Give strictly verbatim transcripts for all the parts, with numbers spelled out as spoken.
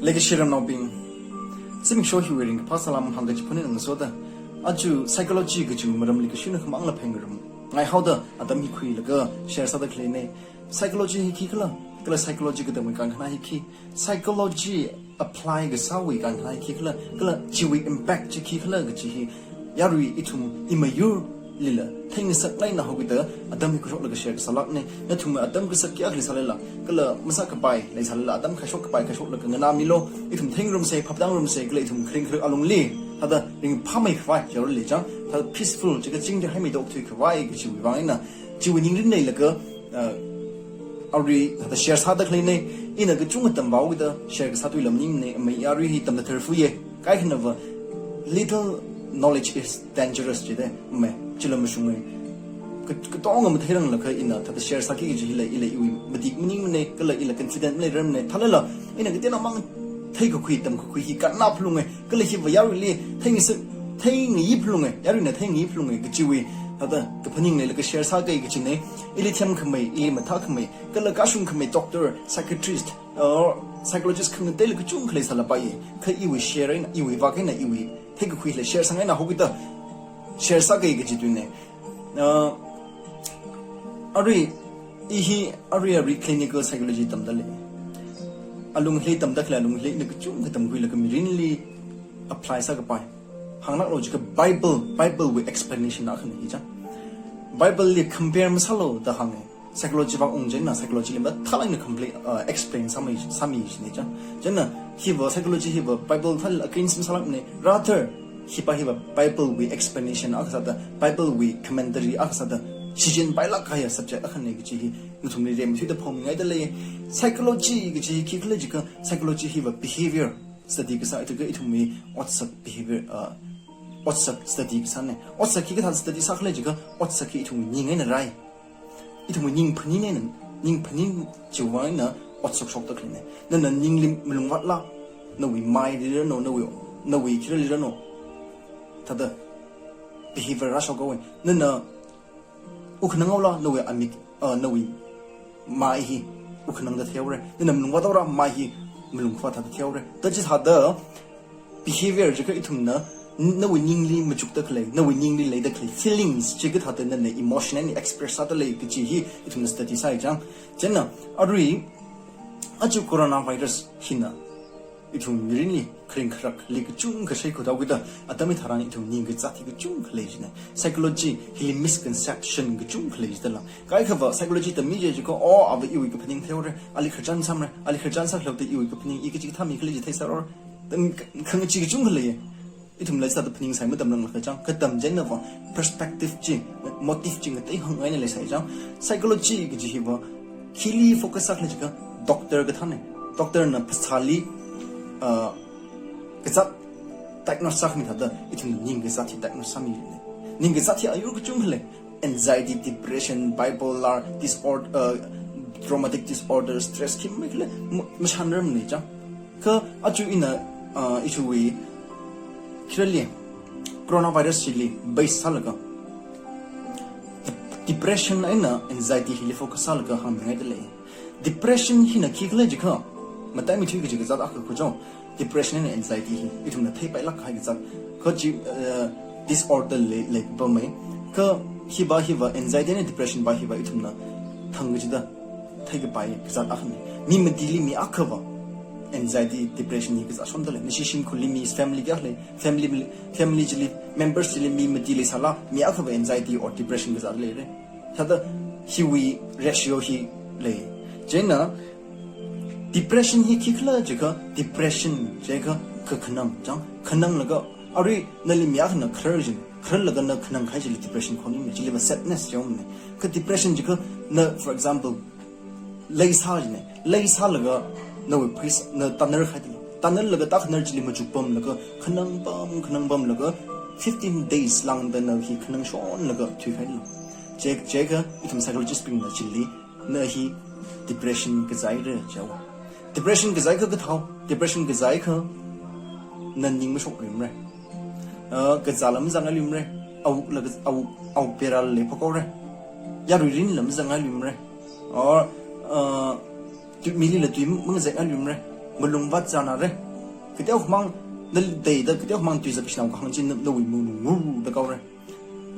Leikashi ramnaobing, zimiksho hiwui ringkaphā salam hāngkachiphun eina ngasoda, aja psychology kaji maramli kashina khamangla phaningngarum ngaihaoda atam hi khuilaga share sāda khaleina. Psychology hi khikhala, kala psychology katamwui kankhana hi khi, psychology apply kasāwui kankhana hi khikhala, kala chiwui impact chi khikhala kaji hi yarui ithum imiyurlila theingasakngai eina haokida atam hi khuishoklaga share kasālākna. Nathum atam kasak kayākha leisālala, kala masākapai leisālala, atam khuishok kapai khuishoklaga nganāmilu. Ithum theingarumsa, phaptāngarumsa, kala ithum kharing kharak alungli thāda ringphāmei khavai yarui lei chang, thāda peaceful, chika chingri haimei dokthui khavai kajiwui vang eina, chiwui ningrin leilaga, uh, arui thāda share sāda khaleina. Ina kachungkha tamvāhaokida share kasā tui lam maningmana, mai yarui hi tamda tharfuya. Kaikhanava, little knowledge is dangerous jida, mai, chila mashunga. Ka-, katonga matheiranglakha ina thāda share sāki kaji hila, ila iwui matik maningmana, kala ila confident maleirarmana. Thālala, ina kateonao mang theikakhui, tamkakhui hi kannaphalunga, kala hiva yaruili theingasak, theingayi phalunga, yaruina theingayi phalunga kajiwui thāda kaphaning leilaga share sāki kajina. Ili themkhamei, ili mathākhamei, kala kashungkhamei doctor, psychiatrist, or psychologist khangateila kachungkha leisālapai. Kha iwui share eina, iwui vak eina, iwui theikakhuila share sāngai eina haokida share sāki kaji tuina. Uh, arui, i hi arui arui clinical psychology tamda lei. Alungli tamda khalei alungli ina kachungkha tamkhuilaga mirinli apply sākapai. Hānglāklu jiakha Bible, Bible wui explanation akhana hi chang. Bible li compare masālu da hānga. Psychology vak ung chieina psychology li mathālāk eina compare, uh, explain sāmi, sāmi jina chang. Chieina hiva psychology hiva Bible thāli against masālākmana, rather hiva hiva Bible wui explanation akha sāda, Bible wui commentary akha sāda shichinpailāk kahaiya subject akhana kaji hi nathumli rimthuida phongmingaida lei. Psychology kaji hi khikhala jiakha, psychology hiva behavior study kasā, ithumwui otsak behavior, uh, otsak study kasāna. Otsak hi kathāda study sākhala jiakha, otsak hi ithumwui ning eina rai. Ithumwui ning phaning eina, ning phaning chiwui vang eina otsak shokda khaleina. Nana ningli malungvātla, nawui maili ranu, nawui, nawui khirali ranu, thāda behavior rāshok haowa. Nana wukhanang haola, nawui amik, uh, nawui mai hi wukhanangda theihaora. Nana malungvāt haora, mai hi malungvāt thāda theihaora. Thāda chithāda behavior jiakha ithumna, n-, nawui ningli machukda khalei, nawui ningli leida khalei feelings chi kathāda nana emotion eina express sāda lei kaji hi ithumna study sāi chang. Chieina arui aja coronavirus hina ithum mirinli kharing kharakli kachungkha shaikhuda haokida, atam hitharan ithum ning kazat hi kachungkha lei jina. Psychology hili misconception kachungkha lei jidala. Kaikhava psychology tammi jiakha, oh, ava iwui kaphaning theihaora, ali khararchan sāmara, ali khararchan sākhalei iwui kaphaning, i kachi kathā mi khalei chi theisāra. Tam khangachee kachungkha lei. Ithumla sāda phaningsai matamranglakha chang, katam chieinava perspective chi, motive chi ngateihāngngai eina leisai chang. Psychology kaji hiva khili focus sākhala jiakha, doctor kathāna. Doctor na phasāli, uh, kazat diagnose sākhami thāda, ithumna ning kazat hi diagnose sāmina. Ning kazat hi ayur kachungkha lei. Anxiety, depression, bipolar disorder, uh, traumatic disorder, stress, khimamei khalei ma-, mashanrarmana chang. Kha aja ina, uh, ithumwui khirali coronavirus chili base sālaga, depression eina anxiety hili focus sālaga hāngmingaida lei. Depression hina khikhala jiakha, mataimeithui kaji kazat akha khuichao. Depression and anxiety hi ithumna theipailāk kahai kazat. Kha chi, uh, disorder lei, leipamei. Kha hiva, hiva anxiety and depression va hiva ithumna thang kachida theikapai kazat akhana. Mi matili mi akhava anxiety, depression hi kazat shonda lei. Nashi shimkhurli mi family kayākha lei, family, family chili, members chili mi mati leisāla, mi akhava anxiety or depression kazat leira. Thāda hiwui ratio hi lei. Chieina depression hi khikhala jiakha, depression jiakha kakhanang chang. Khananglaga, arui nali mi akhana kharar jina, khararlaga na khanang kahai chili depression kaho maningmana, chiliva sadness jihaomana. Kha depression jiakha na, for example, leisā jina, leisālaga nawui pheisā na tānar kahaidala. Tānarlaga tākhanar chili machukpamlaga, khanangpam, khanangpamlaga, fifteen days lāngda na hi khanangshonlaga thuikahai. Chi, chiakha ithum psychologist bingna chili, na hi depression kazāhaira jihaowa. Depression kazāhaiakha kathāhao, depression kazāhaiakha na ning mashokluimara. Uh, kazāla mazangngailuimara. Awukla kaz-, awuk, awuk perāla leiphok haora. Yaruirinla mazangngailuimara. Or, uh, tui, milila tui mangazekngailuimara. Malung vāzanāra. Kateokha mang nali teida, kateokha mang tui zat kashinao kahāng chi na, nawui malung ngurda kaora.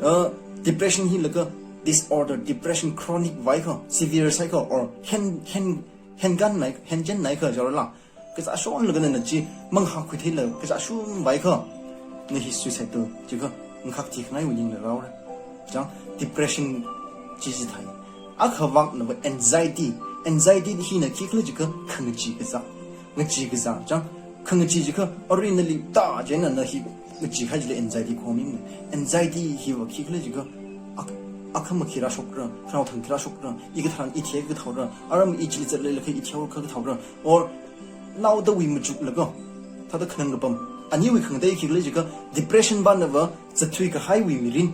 Uh, depression hi laga disorder, depression chronic vāakha, severe sāakha, or hen, hen, henkān nai, henchen nai kha jaorala. Kazāshon laga nana chi manghakhui theila, kazāshon vāakha, na hi suicidal, jiakha ngakhak thikhangai wuning na raora. Chang, depression chi chithāi. Akhavakna va anxiety. Anxiety hina khikhala jiakha khangachee kazā. Ngachee kazā. Chang, khangachee jiakha arui nali ta chieina na hi ngacheekahai chili anxiety khomina. Anxiety hi va khikhala jiakha ak-, akhama khi rāshokra, khanaothang khi rāshokra, i katharan i thiakha kathaora, aram i chili zatlei lakha i thiakha kathaora, or naodawui machuklaga, thāda khanang kapam. Aniwui khangatei khikhala jiakha depression bana va zatthuikahaiwui mirin.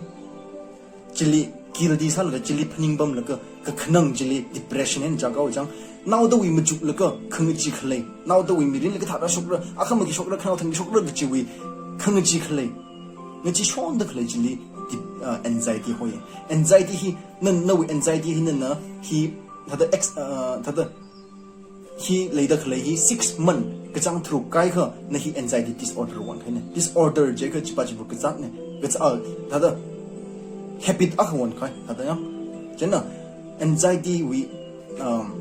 Chili guilty sālaga, chili phaningpamlaga, kakhanang chili depression eina chākao chang. Naodawui machuklaga, khangachee khalei. Naodawui mirinli kathā rāshokra, akhama khi shokra, khanaothang khi shokra kachiwui khangachee khalei. Ngacheeshonda khalei chili dep-, uh, anxiety hoi. Anxiety hi, na, nawui anxiety hi nana hi, thāda ex-, uh, thāda hi leida khalei hi six month kachāng tharuk kaikha na hi anxiety disorder wonkahaina. Disorder jiakha chipa chiva kazātna. Kazā, ah, thāda habit akha wonkahai, thāda yang. Chieina anxiety wui, um,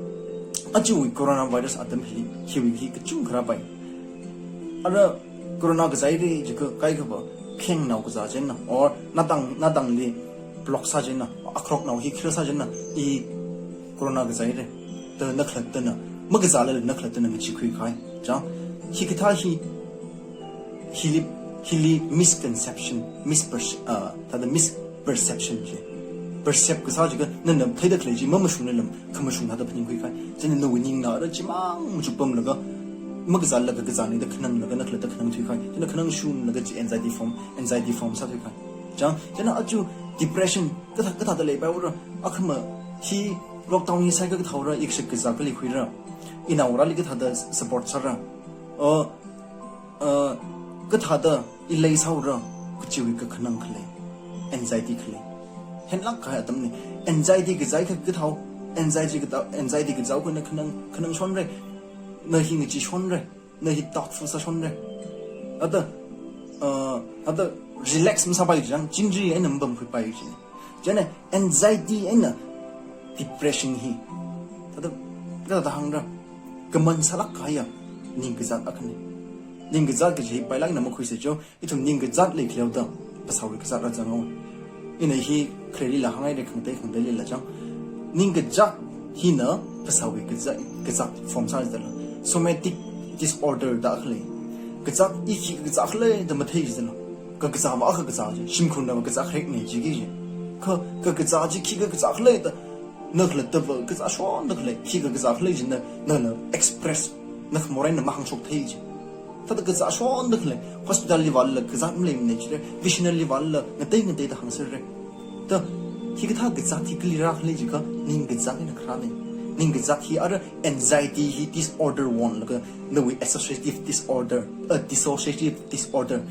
ajawui coronavirus atam hili, hiwui hi kachungkha rāpai. Ara corona kazāhaira jiakha kaikha va phengnao kazā chieina, or natang, natangli block sā chieina, akhoroknao hi khir sā chieina, i corona kazāhaira da na khalattana, makazālala na khalattana ngacheekhuikahai. Chang, hikathā hi, hili, hili misconception, misperce-, uh, thāda misperception chi. Perceive kasā jiakha, nana theida khalei chi mamashunglala khamashung thāda phaningkhuikahai. Chieina nawui ningna ara chimang machukpamlaga, makazālala kakazāna da khananglaga na khalatta khanangthuikahai. Chieina khanangshunlaga chi anxiety form, anxiety form sāthuikahai. Chang, chieina aja depression, kathā, kathāda leipaihaora, akhama hi lockdown hi sāakha kathaora, i kashak kazā kali khuira. Inaorali kathāda support sāra. Uh, uh, kathāda i leisāhaora, kachiwui kakhanang khalei, anxiety khalei. Henlāk kahai atamna. Anxiety kazāakha kathao, anxiety kathao, anxiety kazāakha na khanang, khanangshonra. Na hi ngacheeshonra. Na hi thoughtful sāshonra. Thāda, uh, thāda relax masāpai chang, chingri eina mapamkhuipai chang. Chieina anxiety eina depression hi, thāda, kathāda hāngra, common sālāk kahaiya ningkazāt akhana. Ningkazāt kaji pailāk eina makhuisa cho, ithum ningkazāt leikhaleoda phasāwui kazāt rāzanghaowa. Ina hi kharelila hānghaira, khangatei khangateilila chang. Ningkazāt hina phasāwui kazāt, kazāt form sā jidala. Somatic disorder da khalei. Kazāt i khi kazā khalei da mathei jidala. Kakazā va akha kazā chi, shimkhurna va kazā kharekna jiki chi. Kha, kakazā chi khikha kazā khalei da, na khalatta va kazāshonda khalei, khikha kazā khalei chi na, nana express, na khamor eina mahāngshok thei chi. Thāda kazāshonda khalei, hospital li vālala kazāt maleimana jira, visionary li vālala ngatei ngateida hāngserra. Da, hikathā kazāt hi kali rākhala jiakha, ningkazāt eina kharāna. Ningkazāt hi ara anxiety hi disorder wonlaga, nawui associative disorder, uh, dissociative disorder,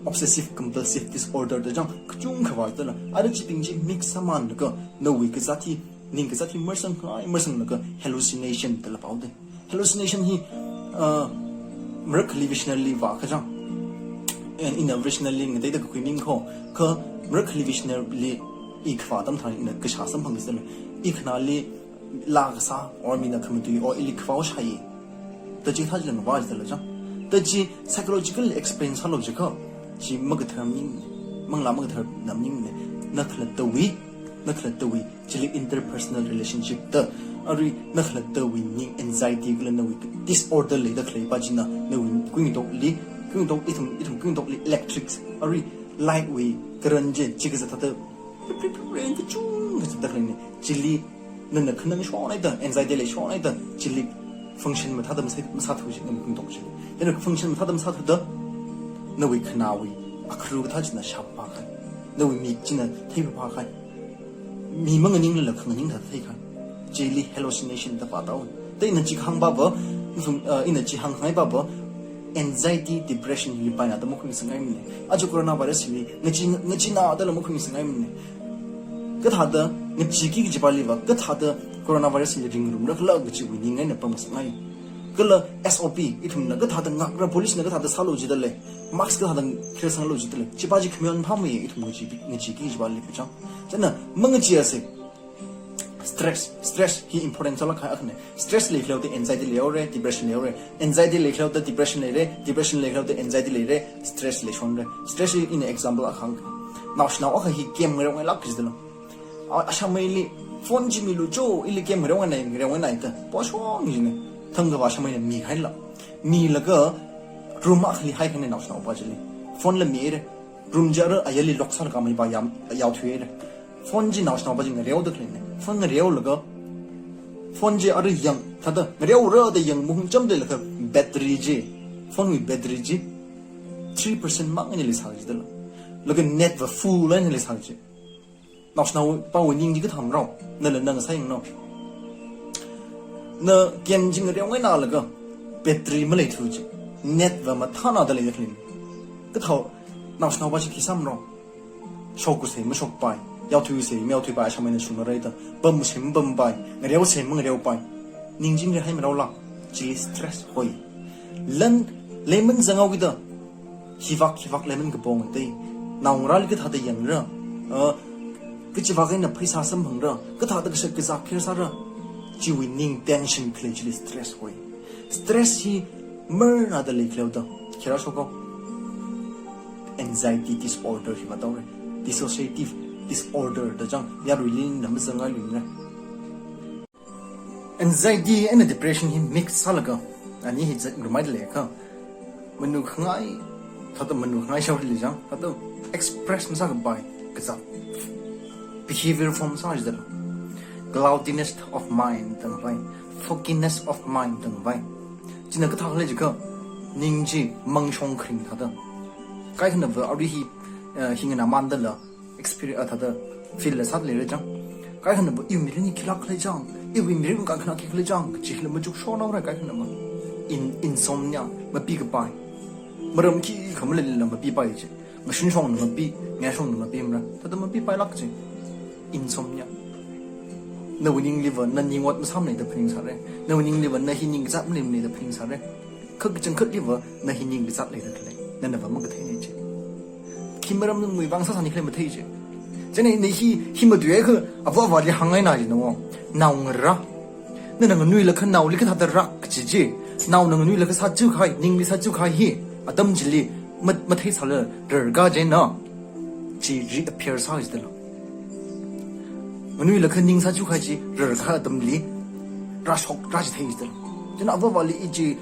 obsessive compulsive disorder da chang kachungkha vātala. Ara chibing chi mix sāmānlaga, nawui kazāt hi, ningkazāt hi marsang khangai, marsanglaga hallucination dala paoda. Hallucination hi, uh, marakhali visionary li vākha chang. Eh, ina visionary li ngateida kakhui ming kho, kha marakhali visionary li i khavā atam tharan ina kashā samphang jidala. I khanāli laa kasā, or mina khamatui, or ili khavao shāi. Da chikathā chila ngavā jidala chang. Da chi psychological explain sālu jiakha, chi makathar maningmana, manglā makathar maningmana, na khalattawui, na khalattawui, chili interpersonal relationship da, arui na khalattawui ning anxiety kala nawui disorder leida khaleipa china, nawui kuingatokli, kuingatok ithum, ithum kuingatokli electric, arui light wui current chi, chi kazā thāda, pri, pri, pri, pri, kachungkha zatda khaleina, chili, nana khanangshon haida, anxiety leishon haida, chili function mathāda masā, masāthu chi, nawui kuingatok chi. Chieina function mathāda masāthuda, nawui khanāwui akhru kathā china shāphākahai. Nawui mik china theiphaphākahai. Mi manganinglala khanganing thāda theikahai. Chili hallucination da pātao. Da ina chi kahāngpa va, ithum, uh, ina chi hāngkhangai pa va, anxiety, depression hili paina da makhuingasakngaimana. Aja coronavirus hili, ngacheena, ngacheena dala makhuingasakngaimana. Kathāda, ngacheeki kajipali va, kathāda coronavirus hili ringrumra khala kajiwui ning eina pamngasakngai. Kala S O P, ithumna kathāda ngakra, police na kathāda sālu jidalei, mask kathāda kharsanglu jidalei, chipa chi khamion phāmei, ithum ngacheeki, ngacheeki chipa lei kachang. Chieina mangacheease. Stress, stress hi important sālāk kahai akhana. Stress leikhaleiwui thāda anxiety leihaora, depression leihaora. Anxiety leikhaleiwui thāda depression leira, depression leikhaleiwui thāda anxiety leira, stress leishonra. Stress hi ina example akha hāngka. Naoshinao akha hi game ngareongailāk jidalei. A, ashameili phone chi milu jo, ili game ngareongainai, ngareongainai da. Poshong jina. Thangkha va ashameina mihaila. Milaga room akhali haikahai naoshinaopa chili. Phone la mira. Room chi ara ayarli lock sālaga maipa yam, yaothuira. Phone chi naoshinaopa chi ngareoda khaleina. Phone ngareolaga, phone chi ara yang, thāda ngareora da yang muhung chamda laga battery chi, phone wui battery chi three percent mang eina leisā jidalei. Laga net va full eina leisā ji. Naoshinaopawui ning chi kathāmara, nala nang sāyanglu. Na game chi ngareongainalaga battery maleithu ji. Net va mathānada leida khaleina. Kathā naoshinaopa chi khi sāmara. Shokasei mashokpai, yaothuisei mayaothuipai, ashameina shungmara da, pamsei mapampai, ngareosei mangareopai. Ning chi ngareohaimara la, chili stress hoi. Lan, lemon zanghaokida, hivak, hivak lemon kapong dei. Naongarāli kathāda yangra, a, kachivak eina pheisā samphangra, kathāda kashak kazā kharsāra. Chiwui ning tension khalei chili stress hoi. Stress hi marnada leikhaleiwui thāda, khi rāshok haowa. Anxiety disorder hi vāthaora. Dissociative disorder da chang, yaruili na mazangngailumra. Anxiety eina depression hi mix sālaga, ani hi zat ngarumhaida leiakha, manukhangai, thāda manukhangai shaoli chang, thāda express masākapai, kazat behavior form sā jidalei. Cloudiness of mind da ngavai, fogginess of mind da ngavai. China kathā khalei jiakha, ning chi mangshong kharing thāda. Kaikhanava arui hi, eh, hi nganāmandala, experience, ah, thāda feel la sāda leira chang. Kaikhanava iwui mirin hi khilāk khalei chang, iwui mirin kankhanā khi khalei chang, kachili machukshonhaora kaikhanava. In-, insomnia, mapikapai. Maram khikha maleilala mapipai ji. Ngashinshongna mapi, ngaishongna mapimara. Thāda mapipailāk ji. Insomnia. Nawui ningliva na ning ot masāmanei da phaningsāra. Nawui ningliva na hi ning kazat maleimanei da phaningsāra. Kha kachangkhatliva na hi ning kazat leida khalei. Nanava makatheinei ji. Khi maram ngui vang sāsāni khalei mathei ji. Chieina na hi, hi matuiakha ava avāli hāngngaina ji nao. Naongarā. Nana nganuilakha naoli kathāda rak kaji chi. Naona nganuilakha sāchukahai, ningli sāchukahai hi. Atam chili, ma-, matheisālala rarkā chieina. Chi reappear sā jidalei. Nganuilakha ning sāchukahai chi rarkā atamli rāshok rāchithei jidalei. Chieina ava avāli i chi,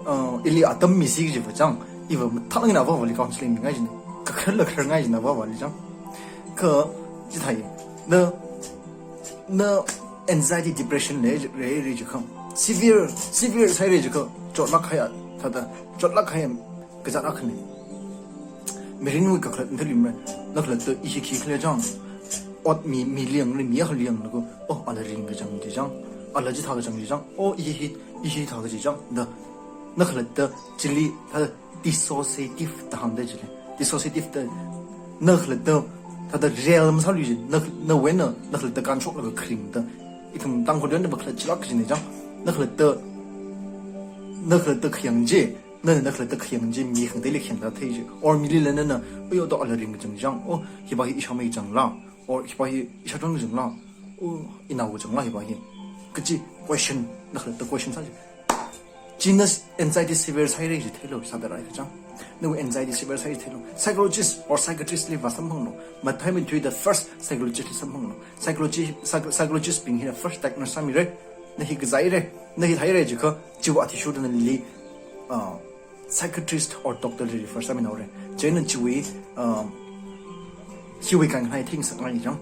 uh, ili atam misi jiva chang. Iva mathālāk eina ava avāli counseling mingai jina. Kakharla kharngai jina ava avāli chang. Kha chithāi. Na, na anxiety depression lei, lei, lei jiakha. Severe, severe sāhaira jiakha. Chotlāk kahai, thāda. Chotlāk kahai kazat akhana. Mirinwui kakhalat mathālumra. Nakhalatta i hi khi khalei chang. Ot mi, mili yangli, mi akhali yanglaga. Oh, ala ringkachang chi chang. Ala chithā kachang chi chang. Oh, i hi, i hithā kaji chang. Da. Nakhalatta chili, thāda dissociative da hāngda chili. Dissociative da nakhalatta thāda real masālui ji. Na, nawui eina, nakhalatta kanshoklaga kharing da. Ithum Tangkhul eina makhalat chilāk kajina chang. Nakhalatta, nakhalatta khayang chi. Nana nakhalatta khayang chi mi khangateili khayang da thei ji. Or milila nana, "Oyo, to ala ringkachang chang. Oh, hipa hi ishāmei changla. Or hipa hi ishātran changla. Oh, inao changla hipa hi." Kaji question, nakhalatta question sā ji. China anxiety severe sāhaira ji theilu, sāda rai kachang. Nawui anxiety severe sāhaira ji theilu. Psychologist or psychiatrist li vāsamphanglu. Mathāmeithuida first psychologist li samphanglu. Psychology, psych-, psychologist bing hina first diagnose sāmira. Na hi kazāhaira. Na hi thāhaira jiakha, chiwui athishurda nali, uh, psychiatrist or doctor li refer sāmihaora. Chieina chiwui, um, chiwui kankhanā theingasakngai chang.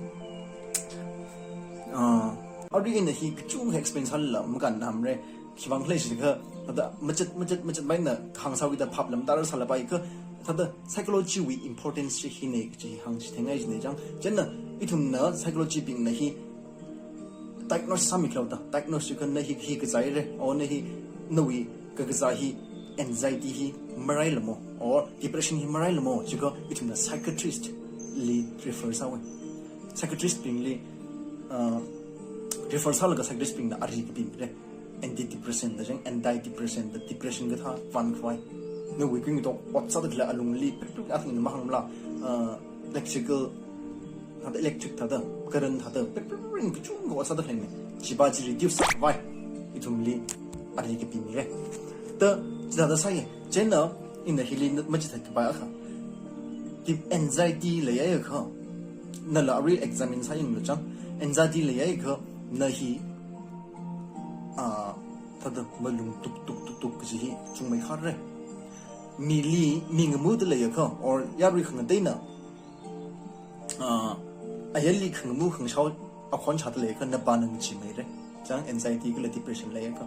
Uh, arui ina hi kachungkha explain sālala makannamra. Khivang khalei jiakha, thāda machat, machat, machatpaina hāngsāwuida phap lam tara sālapai kha, thāda psychology wui importance chi hina kaji hāngchitheingai jina chang. Chieina ithumna psychology bingna hi diagnose sāmikhaleoda, diagnose jiakha na hi, hi kazāhaira, or na hi, nawui kakazā hi, anxiety hi marailamo, or depression hi marailamo, jiakha ithumna psychiatrist li refer sāhaowa. Psychiatrist bingli, uh, refer sālaga psychiatrist bingna ari kapimira. Antidepressant da jang, antidepressant da depression kathā vānkhavai. Nawui kuingatok ot sāda khalei alungli, prik prik athang mahāngla, uh, electrical, thāda electric thāda, current thāda, prik prik prik kachungkha ot sāda khaleina. Chiva chi reduce sākhavai ithumli arui kapimira. Ta, chithāda sāya, chieina ina hili na machithei kapai akha. Deep anxiety leiakha, nala arui examine sāyanglu chang, anxiety leiakha, na hi, ah, thāda malung tuk tuk tuk tuk kaji hi chungmeikhare. Mili, mi ngamuda leiakha, or yarui khangateina, ah, ayarli khangamu khangashao akhon chāda leiakha, nava na ngacheemeira. Chang anxiety kala depression leiakha.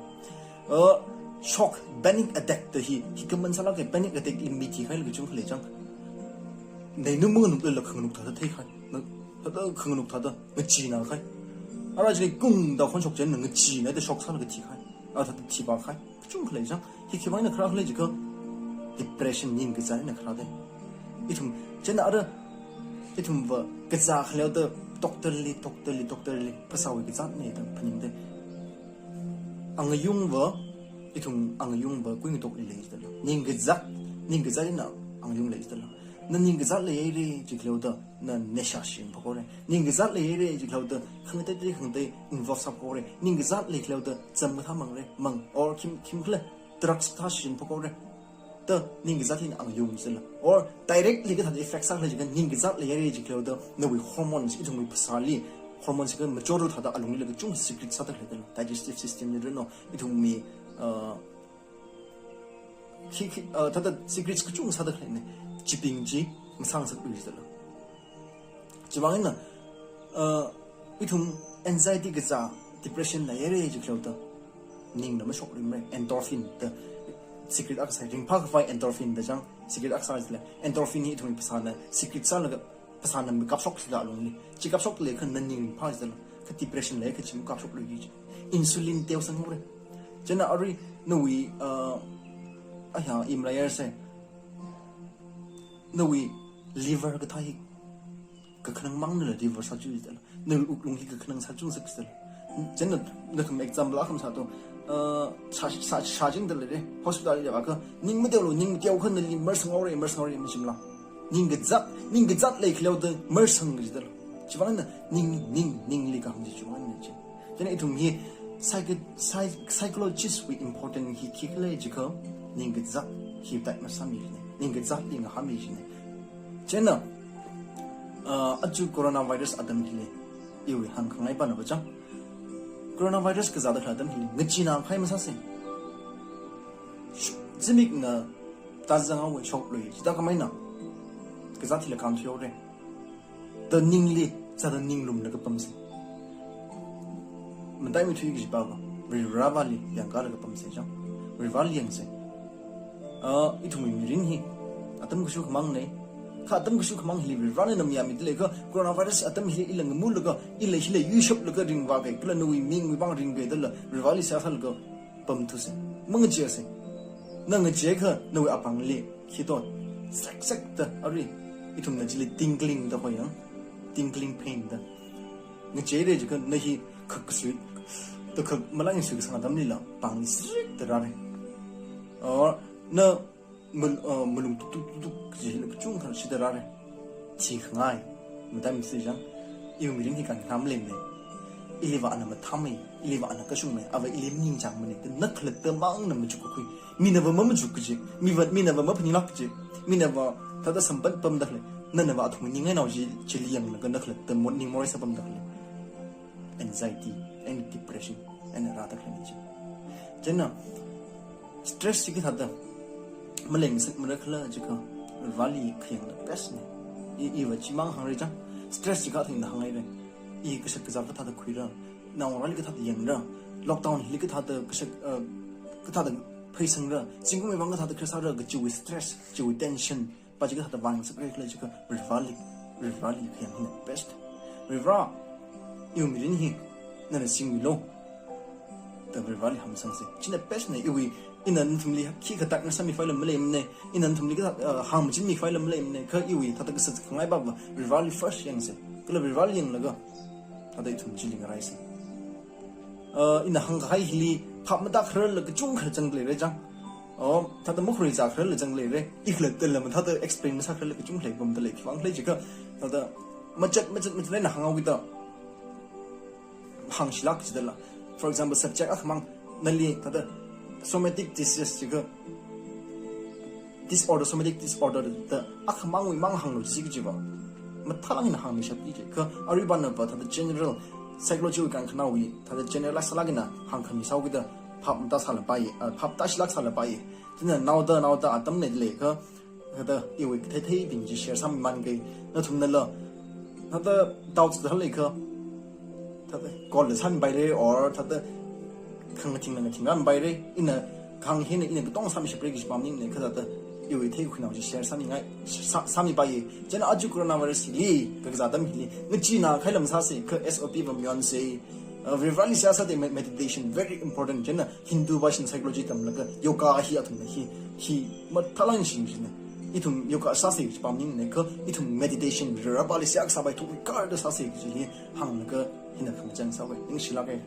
Uh, shock, panic attack da hi, hi common sālāka, panic attack li mi thikhai la kachungkha lei chang. Neina manganukla khanganuk thāda theikhai. Na, thāda khanganuk thāda, ngacheena khai. Ara chili kungda khon shok chieina ngacheena da shock sālaga thikhai. Ara thāda thivākhai. Kachungkha lei chang. Hi khiwui vang eina kharā khala jiakha, depression ningkazāt eina kharā da. Ithum, chieina ara, ithumva kazā khaleo da doctor li, doctor li, doctor li, phasāwui kazātna da phaningda. Angayungva, ithum angayungva kuingatokli lei jidala. Ningkazāt, ningkazāt eina angayung lei jidala. Na ningkazāt leihaira jikhaleo da, na nisha shinphok haora. Ningkazāt leihaira jikhaleo da, khangatei khangatei involve sāphok haora. Ningkazāt lei khaleo da, cham kathā mangra, mang, or khim, khimkhala, drugs kathā shinphok haora. Ta, ningkazāt hina angayung jidala. Or directly kathāda effect sākhala jiakha, ningkazāt leihaira jikhaleo da, nawui hormones, ithumwui phasāli, hormones kathā machoro thāda alungli la kachungkha secrete sāda khalei dala. Digestive system li reno, ithumwui, uh, khi, khi, uh, thāda secretes kachungkha sāda khaleina. Chibing chi masāngasaklui jidala. Chiwui vang eina, uh, ithum anxiety kazā, depression leihaira jikhaleo da, ningna mashokluimara, endorphin da secrete akha sāi, ringphākhavai endorphin da chang, secrete akha sāi jila. Endorphin hi ithumwui phasāna secrete sālaga, phasāna mi kapshok jila alungli. Chi kapshok leiakha na ning ringphā jidala. Kha depression leiakha chi makapshokluiki ji. Insulin teosang haora. Chieina arui nawui, uh, aya, imrayar se. Nawui liver kathā hi kakhanang mangnala liver sāchu jidala. Nawui wuklung hi kakhanang sāchungsak jidala. Chieina nathum example akha masā to, uh, shā, shā, shāchingda leira. Hospital li vāakha, ning mateolu, ning mateokha nali marsang haora, marsang haora, machimla. Ningkazāt, ningkazāt lei khaleo da marsang jidala. Chiwui vang eina ning, ning, ningli kahāng chi chiwui vang eina chi. Chieina ithum hi psych-, psy-, psychologist wui important hi khikhala jiakha, ningkazāt hi tat masāmi jina, ningkazātli ngahāmi jina. Chieina, uh, aja coronavirus atam hili, iwui hāngkhangai pana va chang. Coronavirus kazāda khalei atam hili, ngacheena khai masāsa. Sh-, zimikna tazang haowa shoklui, chithā khameina. Kazāt hila kānthui haora. Da ningli, sāda ninglumlaga pamsa. Mataimeithui kajiva va, Varivarāli yangkālaga pamsa chang. Varivarāli yangsa. Ah, ithumwui mirin hi atam kashuk khamangna. Kha atam kashuk khamang hili Varivarāna mayāmida leiakha, coronavirus atam hili ila ngamulaga, ila hili yuishaplaga ringvāki, kala nawui mingwui vang ringki dala, Varivarāli seihā sālaga pamthusa. Mangacheesa. Na ngacheekha nawui apāngli khi to, sek sek da, arui ithumna chili tingling da hoi yang. Tingling pain da. Ngacheehaira jiakha na hi khak kasui, ta khak malang sui kasang atamlila, pāngli sek da rāra. Or na mal-, uh, malung tuk tuk tuk tuk kaji hila kachungkha shida rāra. Thikhangai, mataimeithui chang, iwui mirin hi khangham leimana. Iliva ana mathāmei, iliva ana kashungmei, ava ili maningchāngmana, da na khalatta mangna machuk kakhui. Minava mamachuk kaji, miva, minava maphaninglāk kaji, minava thāda sampan pamda khalei, nanava athum ningngainao chi, chili yanglaga na khalatta mo-, ning morei sāpamda khalei. Anxiety and depression eina rāda khaleina chi. Chieina, stress chi kathāda malengasakmara khala jiakha, Varivarāli khayangna bestna. I, iva chimang hāngra chang, stress chi kathāda hāngaira. I kashak kazā kathāda khuira, naongarāli kathāda yangra, lockdown hili kathāda kashak, uh, kathāda pheisangra, zingkumwui vang kathāda kharsāra kajiwui stress, chiwui tension, pa chi kathāda vāngasakra khala jiakha Varivarāli, Varivarāli khayang hina best. Varivarā, iwui mirin hi nana singmilu, da Varivarāli hāngsangsa. China bestna. Iwui, ina nathumli khikha tat ngasāmiphaila maleimana, ina nathumli kathā, uh, hāngmachinmiphaila maleimana, kha iwui thāda kasā khangai pava Varivarāli first yangsa. Kala Varivarāli yanglaga, thāda ithum chili ngaraisa. Uh, ina hāngkahai hili, Phap matākhararla kachungkha zangda leira chang. Oh, thāda makhuirizākhararla zangda leira. Ikhalattala mathāda explain masākhararla kachungkha leipamda lei. Khiwuivang khala jiakha, thāda machat, machat, machat eina hānghaokida, hāngshilāk jidala. For example, subject akhamang, nali thāda somatic disease jiakha, disorder, somatic disorder da akhamangwui mang hānglu jisi kajiva, mathālāk eina hāngmishapki jiakha, aruiva nava thāda general psychology wui kankhanaowui thāda generalize sālāk eina hāngkhamisāhaokida, phap matāsālapai, ah, phap tāshilāk sālapai. Chieina naoda, naoda atam leida leiakha, thāda iwui katheitheibing chi share sāmimangai. Nathumnala thāda doubts thāda leiakha, thāda call la sāmipaira, or thāda khangathingla ngathingmipaira. Ina kahāng hina ina katonga sāmishapra kaji pamning ne, kha thāda iwui theikakhuinao chi share sāmingai, sā-, sāmipai. Chieina aja coronavirus hili, kakazā atam hili, ngacheenā khaila masāsa, kha S O P va mayonsa. Uh, Varivarāli seihā sāda me-, meditation very important. Chieina Hindu Western psychology tamlaga yoga hi athumna hi, hi mathālāk eina shichinna. Ithum yoga sāsa kaji pamning ne, kha ithum meditation, Varivarāli seihā kasāpai thukmi karda sāsa kaji hi hānglaga hina khangachang sāvai. Ningshilāka.